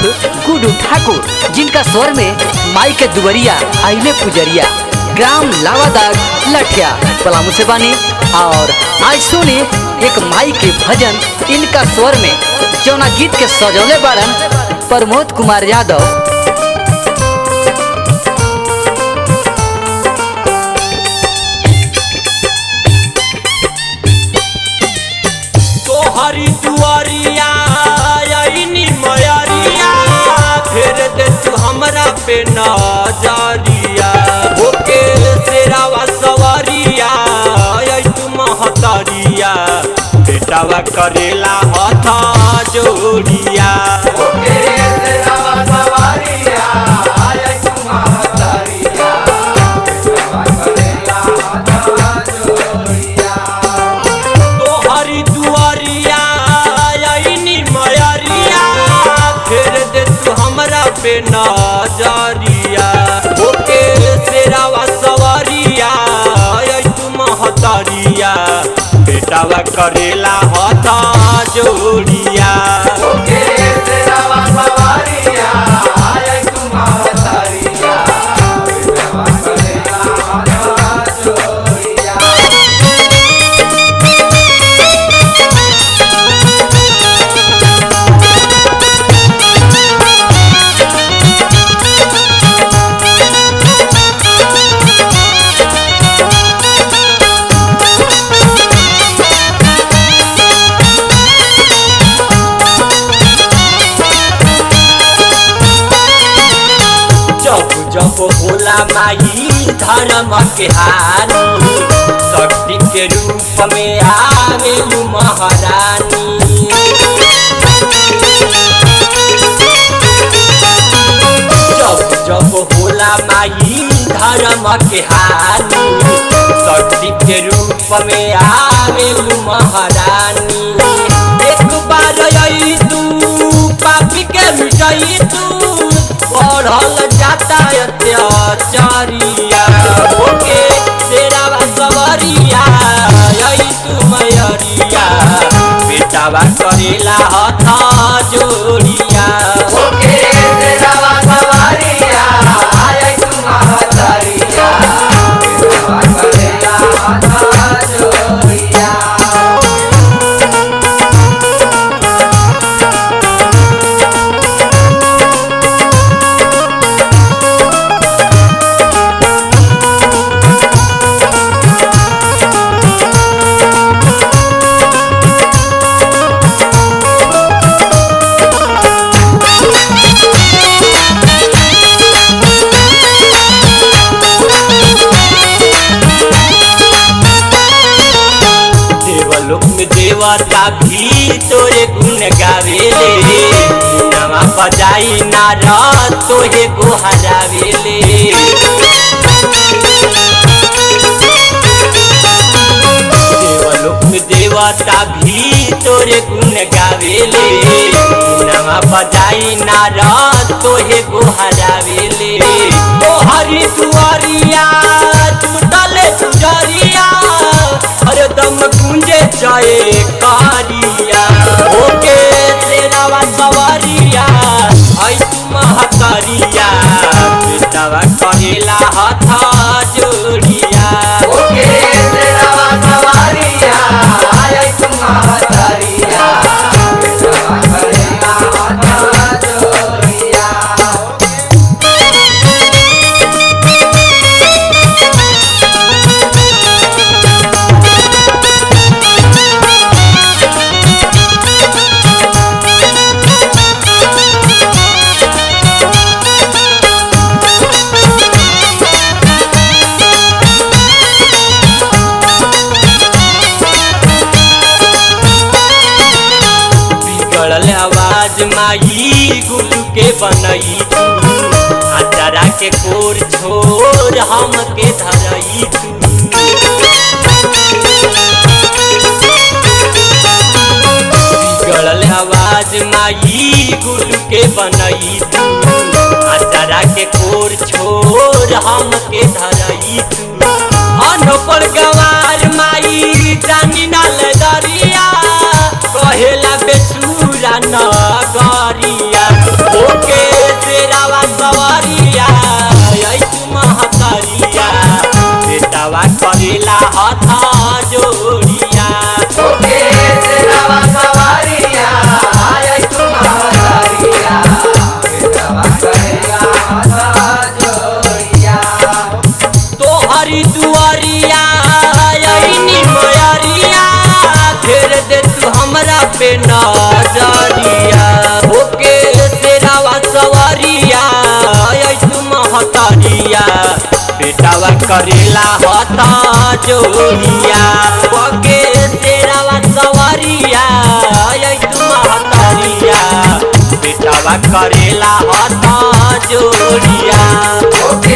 उर्फ गुडू ठाकुर, जिनका स्वर में माई के दुवरिया आइले पुजरिया, ग्राम लावादाग लठिया पलामू से बानी। और आज सुनी एक माई के भजन इनका स्वर में, जौना गीत के सजौले बाड़न प्रमोद कुमार यादव। तोहरी दुआरिया आईनी मयरिया, फेर दे तू हमरा पे नजरिया। होके शेरावा सवारिया आई तू महतरिया, बेटावा करेला हथ जोड़िया। होके शेरावा सवारिया आई तू महतरिया, बेटावा करेला हाथ जोड़िया। तोहरी दुआरिया आईनी मयरिया, फेर दे तू हमरा पे नजरिया। होके शेरावा सवारिया आई तू महतरिया, बेटावा करेला हथ जोड़िया। होके शेरावा सवारिया आई तू महतरिया, बेटावा करेला हाथ जोड़िया। जब जब होला माई धर्म के हानि, शक्ति के रूप में आवेलु महारानी। जब जब होला माई धर्म के हानि, शक्ति के रूप में आवेलु महारानी। एक बार आई तू पापी के मिटाई तू, बढ़ल जाता अत्याचारिया। होके शेरावा सवरिया आई तू मयरिया, बेटावा करेला हथ जोड़िया। होके शेरावा सवारिया आई तू महतरिया, बेटावा करेला हाथ जोड़िया। देवलोक में देवता भी तोरे गुण गावेले, नवा बजाई नारद तोहे गोहरावेले। देवलोक में देवता भी तोरे गुण गावेले, नवा बजाई नारद तोहे गोहरावेले। तोहरी दुआरिया टूटल पुजरिया, हरदम गूंजे जाए कारिया। होके शेरावा सवारिया आई तू महतरिया, बेटावा करेला हथ जोड़िया। होके शेरावा सवारिया आई तू महतरिया, बेटावा करेला हाथ जोड़िया। बिगड़ल आवाज माई गुरु के बनई तू, अचरा के कोर छोर हम के धरई तू। बिगड़ल आवाज माई गुरु के बनई तू, अचरा के कोर छोर हम के धरई तू। अनपढ़ गवार माई जानी नाल दरिया, कहेला बेसुरा नगरिया। ओके महतरिया, बेटावा करेला हत जोरिया। पके तेरावा सवरिया आई तू महतरिया, बेटावा करेला हत जोरिया। ओके।